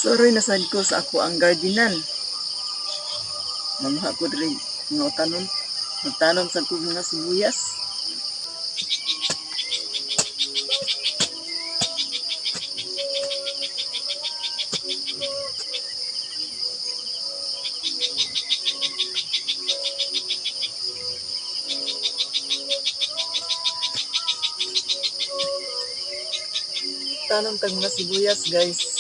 Soroy na sad ko sa ako ang gardenan. Manguha ko diri mga utanon. Magtanom sad ko mga sibuyas. Tanom tag mga sibuyas, guys.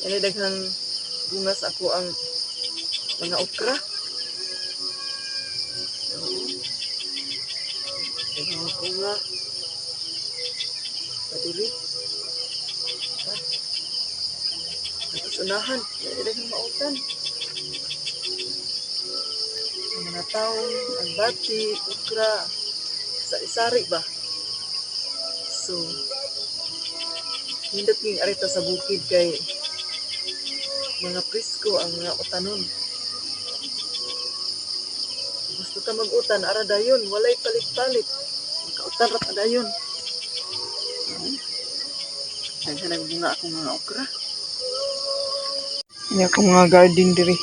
Ini daghang bunga sa ako ang mga okra. Oo. Daghang mga bunga. Padiri. Ah. Tapos unahan, daghang mautan. Ang mga taong, agbati, okra, sari-sari ba? So, nindot ning arita sa bukid kay mga presko ang mga utanon. Gusto ka mag-utan, ara dayon, walay palit-palit. Makautan ra ka dayon. Daghan nang bunga akong mga okra. Ini akong mga garden diri.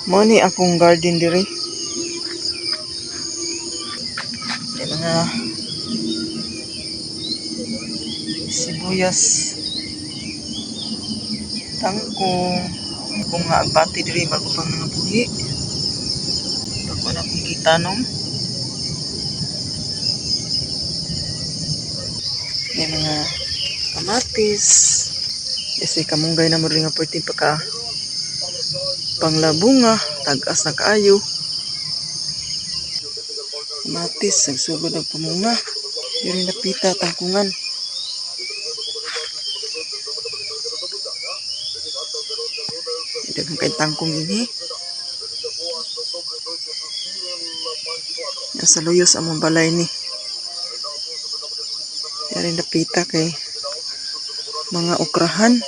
Mao ni akong garden diri. May mga sibuyas, tangkong, akong mga agbati diri bago pang mga buhi. Bago na akong gitanom. May mga kamatis. Kasi kamunggay na mo rin nga pwede pa ka panglabunga, tag-as na kaayo. Kamatis, nagsugod ang pamunga. Diri napita tangkungan. Daghang kay tangkong ini. Nasa luyos among balay ni. Diri napita kay mga okrahan.